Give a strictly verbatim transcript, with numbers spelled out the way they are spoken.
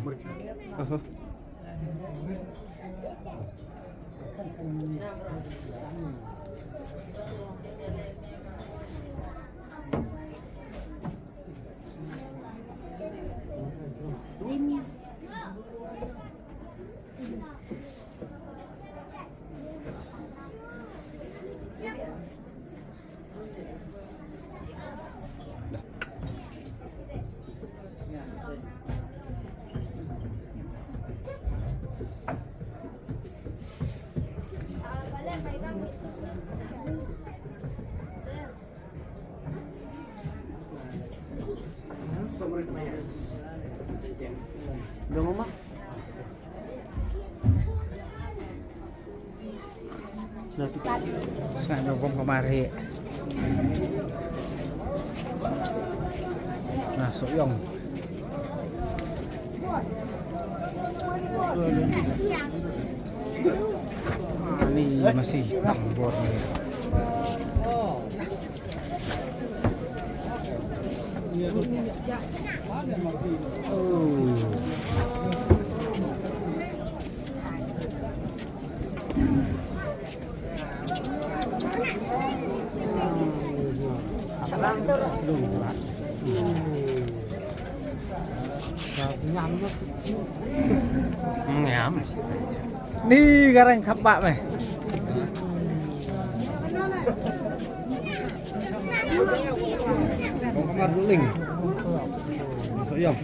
Aha. Dong, Mama. Sngap na bom kamar he. Na soyong. Ah, ni masih tambor ni. Ngam. Ni garang khap ba me. Kong kamar duling. Masuk yom.